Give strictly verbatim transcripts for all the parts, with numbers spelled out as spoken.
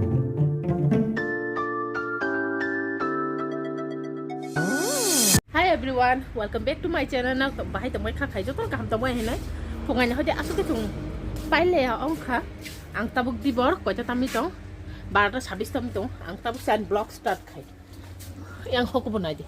Hi everyone, welcome back to my channel. Na bahai tongbai kha khai joto kaham tongbai hinai. Phungai na hodi asuk tung paile ya ong kha. Ang tabuk dibor koita tamni tong. Barota sabis tamni tong. Ang tabuk san vlog start khai. Yang hoko bo nai di.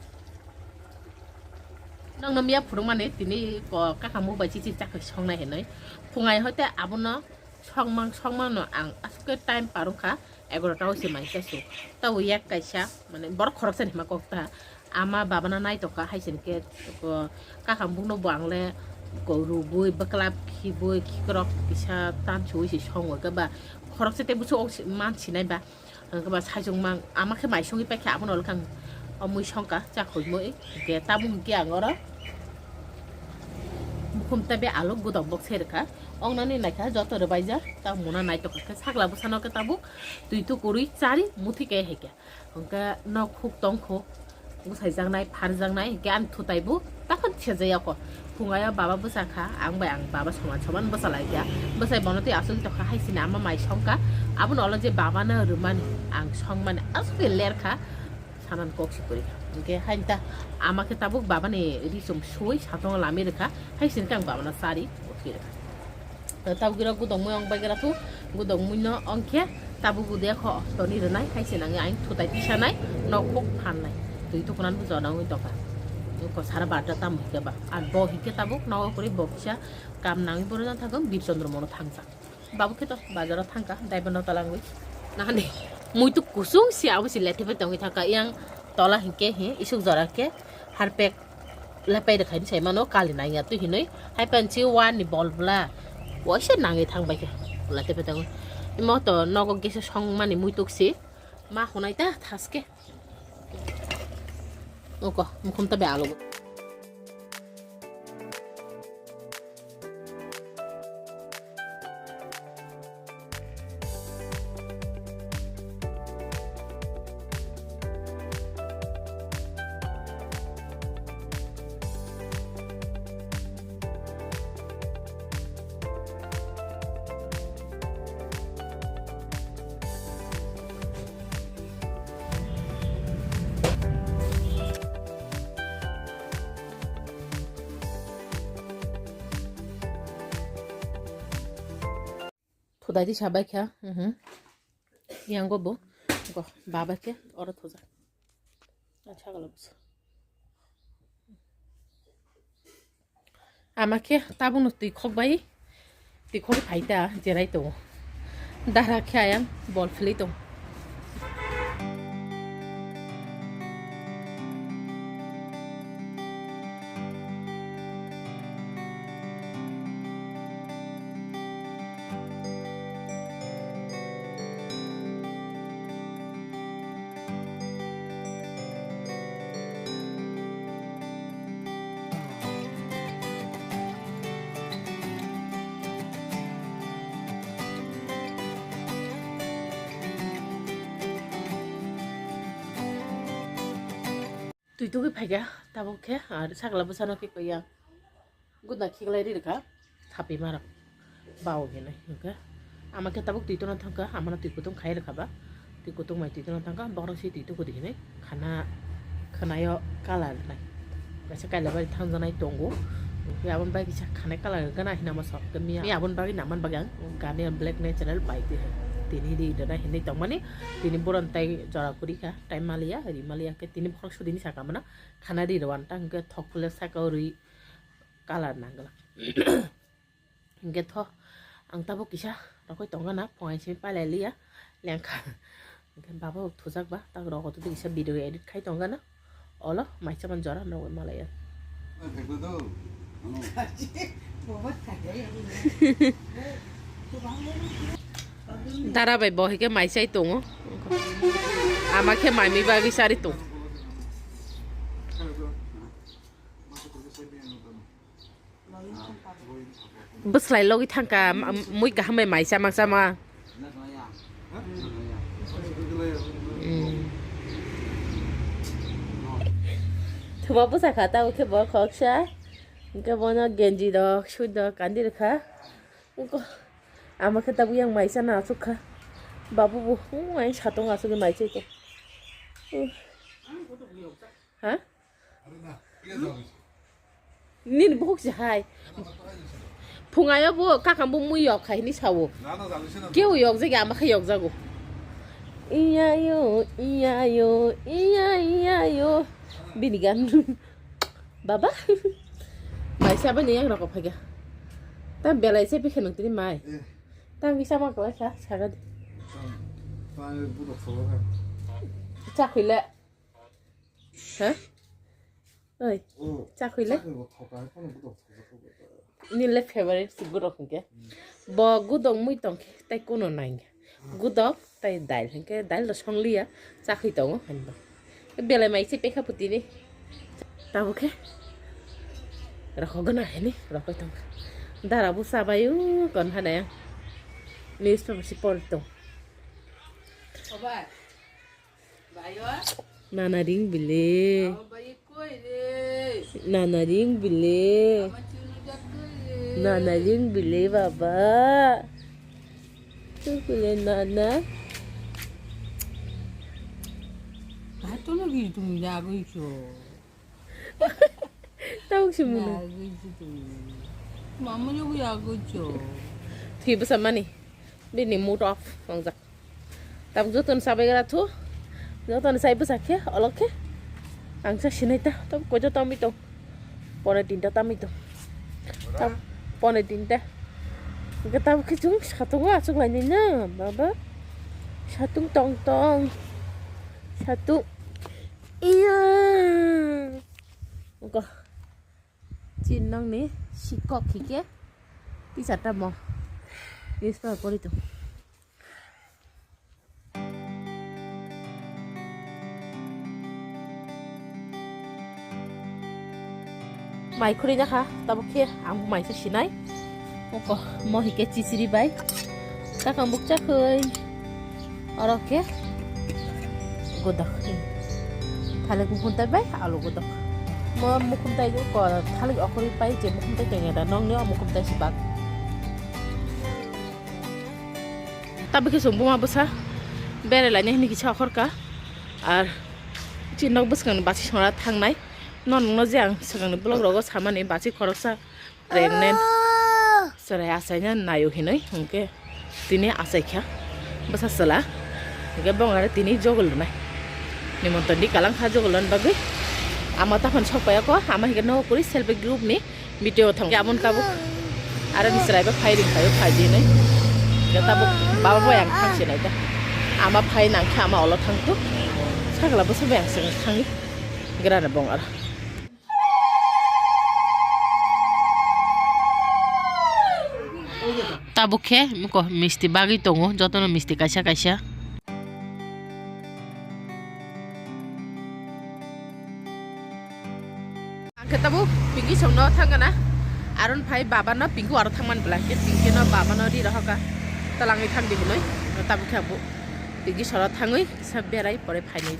Nang no miya phurung mani tini ko kaka mu bai chichi chakha songnai hinai. Phungai hote abono songmang songmang no ang asuk time parung kha. Egarota o se mai khe su. Tabo yak kaisa, mane borok khoroksa ni hima kok ta. Ama babana naitokha hai se khe, ko, kakam bukno bo ang le ko rubui bwklap khibui khikrok kisa tansuwi se songo khe ba khoroksa tei busu ok si-, man sinai ba. Ang khe ba saijong mang ama khe mai songwi paikha abono le kang o mui songkha chakhoi mui khe tabuk khe ang oro. Bukhum ta be alok gudok bok se rwkha. Ong nani naikha joto rwbaijak. Ta muna naitokha khe sakla bwsano khe tabuk twi tukurwi chari muthi khe hai khe. Hwnkhe nok khuk tong khuk bwsaijaknai pharjaknai hwnkhe ani thutai bo takhon sejaya kho. Phungaio baba bwsa kha, ang bai ang baba soman soman bwsa lai kha. Bwsai bono twi asugwi tokha hai sini ama mai songkha. Abono olo je babano rwmani ang songmani asugwi ler kha. Sanan kok si kwrwi kha. Hwnkhe haini ta ama khe tabuk babani ri chum sui satongo lami rwkha. Hai sini khe ang babano chari uthi rwkha. Tabuk iro gudok mui ong bai gra thu, gudok mui no ong khe tabuk ude kho toni rwnai. Hai sini ang thutai tisanai nok kok phannai. Twi tukunan bo jona ungwi tongkha. Ko sara barta tam hwnkhe ba. Ar bo hwnkhe tabuk nogo kwrwi bo kisa kam nangwi borok jang thangkha Birchandra mono thangjak. Babu khe to bazaro thangkha, daiba no talangwi. Nahani muitu kusung si abo si lethe pai tongwi thangkha. Yang tola hinkhe hi isuk jora khe harpek lepai rwkhaini sai mano kali nangya twi hinwi. Hai panchi wani bol bla waisa nangwi thangbai khe lethe pai tongwi. Imo to nogo gese songmani muituk si ma hunai ta thaske. Oko mukhum ta be alo. Thudai di sabai kha, mhm. Yang go bo, go, baba khe, oro thuja. Acha galo bus. Ama khe tabukno twi khok bai, twi khok phai ta jerai tongo. Dara khe ayang bol philwi tongo. Twi tugwi phaikha tabuk khe, ar sakla bwsano khe kaiya gudna khiklai ri rwkha thapima rok. Bao hinwi hwnkhe ama khe tabuk twi tongna thangkha, amano twi kutung khai rwkha ba, twi kutung bai twi tongna thangkha, bohrok se twi tuku di hinwi khana, khwnaio colour nai kaisa kailabari thangjaknai tongo, hwnkhe aboni bai kisa khana colour gana hinwi ma sok miya, aboni bagwi nangmani bagwi ang Guardian Black Natural bai twi hai tini ri rwna hinwi tongmani, tini bohrokni tai jora kwrwi kha, tai maliya, ri maliya khe tini bohrok sudini saka mano khana ri rwna ta hwnkhe thok phuluk saka o ri colour nangla. Hingke tho, ang tabuk kisa rokoi tongkha na, phungai simi pailai liya, lengkha. Hingke baba bo thujak ba, tak rokoi tongwi kisa video edit khai tongkha na. Olo, maisa man jora nogoi malaya. Dara bai bo hingke maisai tongo. Ama khe maimi bagwi sari tong. Bwslai logwi thangkha, m-, mui kaham bai mai chama chama. Mm. Thuba bwsa kha, tabuk khe bo khoksa. Hwnkhe bono genji rok, sui rok kandi rwkha. Hwnkhe ama khe tabuk yang mai chana achuk kha. Babu bo, hmm, ai satong asuk mai chai to. Hmm. Ha? Nini bok si hai. Phungayo bo kakam bo mui yok khai ni sawo. Keu yok jagi ama khai yok jago. Iya yo, iya yo, iya, iya yo. Bini gan. Baba. Mai saba ni yang rokok phaga. Ta belai se pikhe nang tini mai. Tang bisa ma kala sa saga di. Cha khuile. Ha? Oi. Cha khuile. Nile favorite si gudok hingke. Bo gudok mui tong khe tai kuno nai. Gudok tai dail hingke dail do songliya cha khui tongo hinba. Belai mai se pekha putini. Tabuk khe rokogna hini rokoi tong. Dara bu sabayu kon hana yang. Newspaper si pori tong. Nana ring bile. Nana ring bile. Nana ring bile baba. Tu bile nana. Hatono gitu jago iso. Tabuk si munu. Mama jogo yago cho. Thui bwsa mani. Bini mood off wngjak. Tabuk jotono sabai gra thu. Jotono sai bwsa khe olok khe. Ang sa sinai ta. Tabuk koito tamwi tong. Pone tinta tamwi tong. Tab pone tinta. Hingke tabuk khe chwng satungo achuk lainai na baba. Satung tong tong. Satung. Iya. Engko. Chin nongni sikok hike. Tisa tamo. Newspaper pori tong. Mai khuri jakha, tabuk khe ang bo maisa sinai. Oko, mo hike chichiri bai. Kakang bukcha khoi. Oro khe godok. Thalik mukhum tai bai alu godok. Mo mukhum tai ko thalik okhori pai je mukhum tai tengeda nongni o mukhum tai sibak. Tabuk khe chwng buma bwsa berai lainai hinwi kisa okhorka. Ar chini nok bwskangni bachwi songna thangnai. Nonokno je ang swkangni vlog rogo samani bachwi khoroksa pregnant. Chwrai achaina naio hinwi hwnkhe tini achaikha bwsa chwla. Hwnkhe bongare tini jogol rwnai. Nimontoni kalang kha jogol rwna bagwi. Ama taphano sok paiya kho, ama hwnkhe nogo kwrwi self help group ni. Video thang abon tabuk. Aro ni chwrai ba phai ring phai phai di nai. Ya tabuk baba bo yang thang se nai ta. Ama phai nang kha ama olo thang tu. Sagla bo se yang se thang ni. Gra na bong aro. Tabuk khe moko misti bagwi tongo jotono misti kaisa kaisa. Ang khe tabuk Pinky songno thangana, aron phai baba no Pinky aro thangman bwla khe Pinky no baba no ri rohoka, talangwi thang di hinoi, tabuk khe abo Pinky soro thangwi sa berai pore phainai.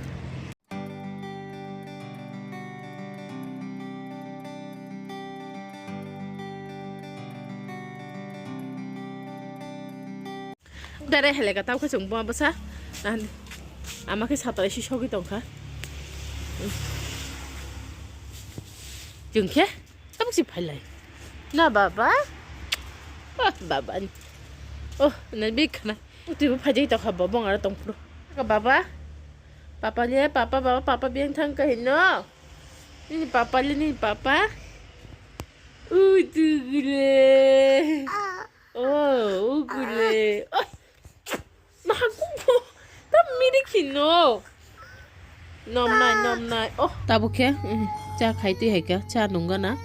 Dere helega tau khe chwng buma bwsa. Nahani. Ama khe satrai si sogwi tongkha. Chwng khe tabuk si phailai. Na baba? Oh, baba ni. Oh, na big khana. Twibo phaijai tongkha bo bong aro tongphuru. Ka baba? Papa le, papa, baba, papa biyang thang ka hino. Nini papa le, nini papa. Ui, tugule. Oh, ugule. Oh. Mahakubo. Ta mirik hino. Nom nai, nom nai. Oh. Tabuk khe, mm, cha khai twi hai kha, cha nungana.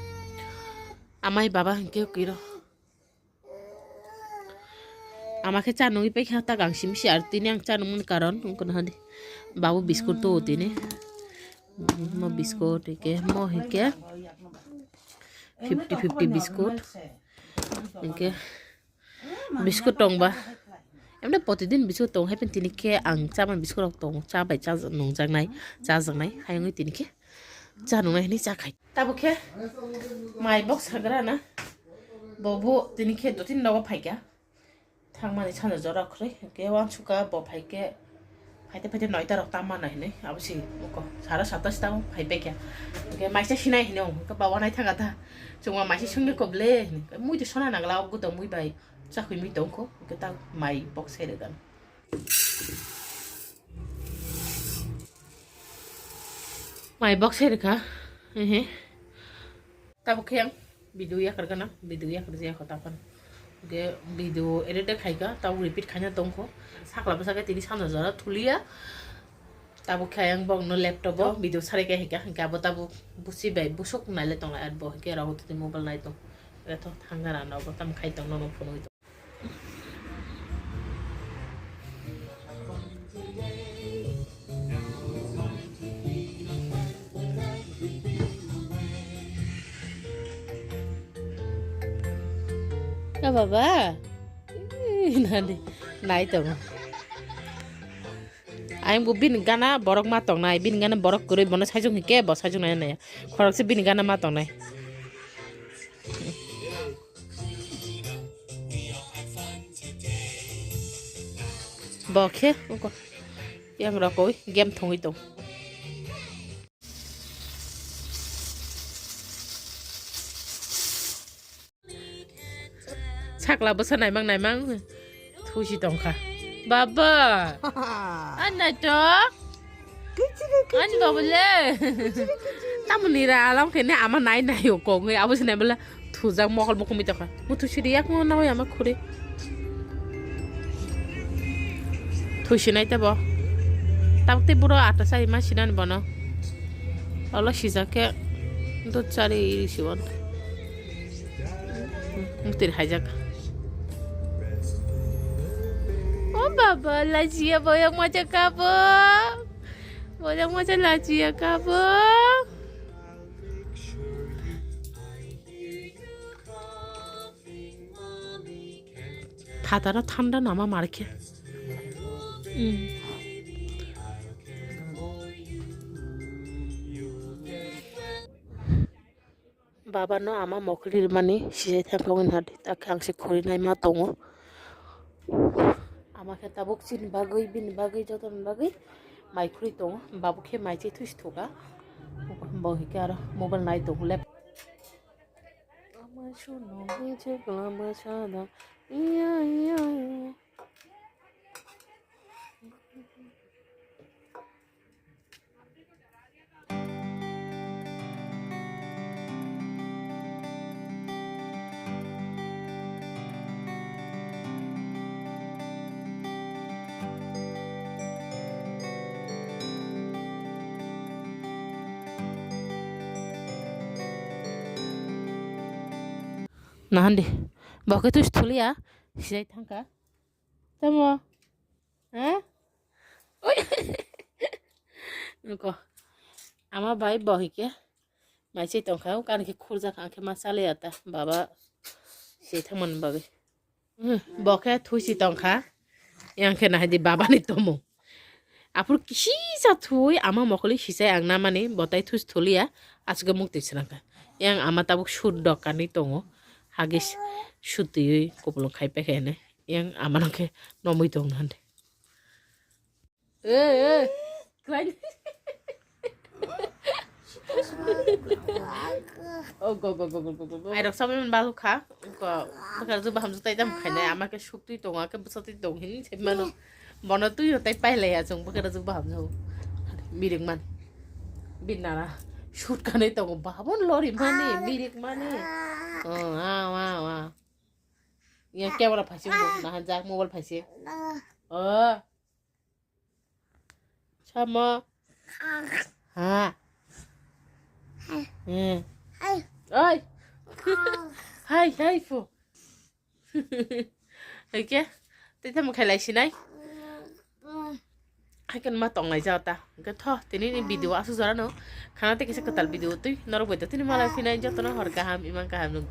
Amai baba hwnkhe kiro. Ama khe cha nungwi paikha ta gang simi si ar tini ang cha nungmani karon wngkha na hadi. Babu biskut to tini. Mo biskut hike mo hike fifty fifty biskut. Hike biskut tongba. Emne protidin biskut tong hai phin tini khe ang cha man biskut rok tong cha bai cha nungjaknai chajaknai hayungwi tini khe cha nungnai hwnwi cha khai. Tabuk khe mai bok sagra na. Bo bo tini khe dotini nogo phaikha. Thangmani sanja jora khwrwi, hwnkhe uansukha bo phaikhe, phaite phaite noita rok tangma nai hinwi, abo se uko sara satta se tamo phai paikha. Hwnkhe maisa sinai hinwi wng, hwnkhe ba uanai thangkha ta, chwngma maisa songya kho ble hinwi, muitu sona nangla o gudo mui bai chakhwi mui tongkho, hwnkhe ta mai bok sai rwgano. Mai bok sai rwkha, ehe. Tabuk khe ang video yakar gana, video yakar jaya kho tapan. Ge video edit de khaika, tabuk repeat khaina tongkho. Sakla bwsa khe tini sanja jora thulia. Tabuk khe ang bokno laptop o video sarai khe hika, hingke abo tabuk busi bai busuk naile tonglai ar bo hingke rok tini mobile nai tong. Eto thangna rano bo tam khai tong nono phunui tong. Ya baba. Ih, nani. Nai tongo. Ayang bo bini gana borok ma tongnai, bini gana borok kwrwi bono sajwk hwnkhe bo sajwk nai nai. Khoroksa bini gana ma tongnai. Bo khe uko yang rokoi game thongwi tong. Sakla bwsa naimang naimang thusi tongkha. Baba. An nai to. An baba le. Tamoni ra alam khe ne ama nai nai o kongwi abo se nai bala thujak mokol bo kumi tongkha. Muthu sidi yak no nawi ama khuri. Thusi nai tebo. Tabuk te buro ata sai ma sinan bono. Olo sijak khe dut chari iri siwon. Mutin haijak. O baba, lajiya boyang maja kabo. Boyang maja lajiya kabo. Phataro thanda nama markhe. Hmm. Baba no ama mokri rimani sijai thangkha wngwi nadi, takhe ang se khuri naima tongo. Ama khe tabuk chini bagwi, bini bagwi, jotoni bagwi mai khuri tongo. Babu khe mai chai thusi thoka. Bo hikhe aro mobile nai tongo, lap. Ama suno bwchwk lama sada. Iya, iya, iya. Nahandi, bo khe thusi thulia, sijai thangkha. Tamo? Ha? Oi. Noko. Ama bai bo hike. Mai se tongkha, kan khe khurjak, ang khe ma chaliya ta. Baba se thangmani bagwi. Hmm, bo khe thusi tongkha. Yang khe nahidi baba ni tomo. Aphuru kisa thui ama mokoli sisai ang namani, botai thusi thuliya, aswk mukti swnamkha. Yang ama tabuk sut dokanwi tongo. Hagis sutwi kupulung khai paikha hene. Yang amano khe nomwi tong hande. Eh, eh. Krai. Oh, go, go, go. Ai rok sabai man balu kha. Ko bakar ju baham ju tai tam khainai. Ama khe suktwi tongo, khe bwsatwi tong hin se mano. Bono twi tai pailai ya chwng bakar ju baham ju. Mirik man. Binara. Sut kanai tongo. Babon lori mani, mirik mani. Oh, wow, wow, wow. Yang camera phaisi mo, nahan jak mobile phaisi. Oh. Sama. Ha. Hmm. Oi. Hai, hai, fu. Oke. Tei tamo khailai sinai. Hai kan ma tonglai jao ta. Oke tho, tini ni video asu jora no. Khana te kisa kwtal video twi norok bai tini malai phinai joto no hor kaham, imang kaham nung.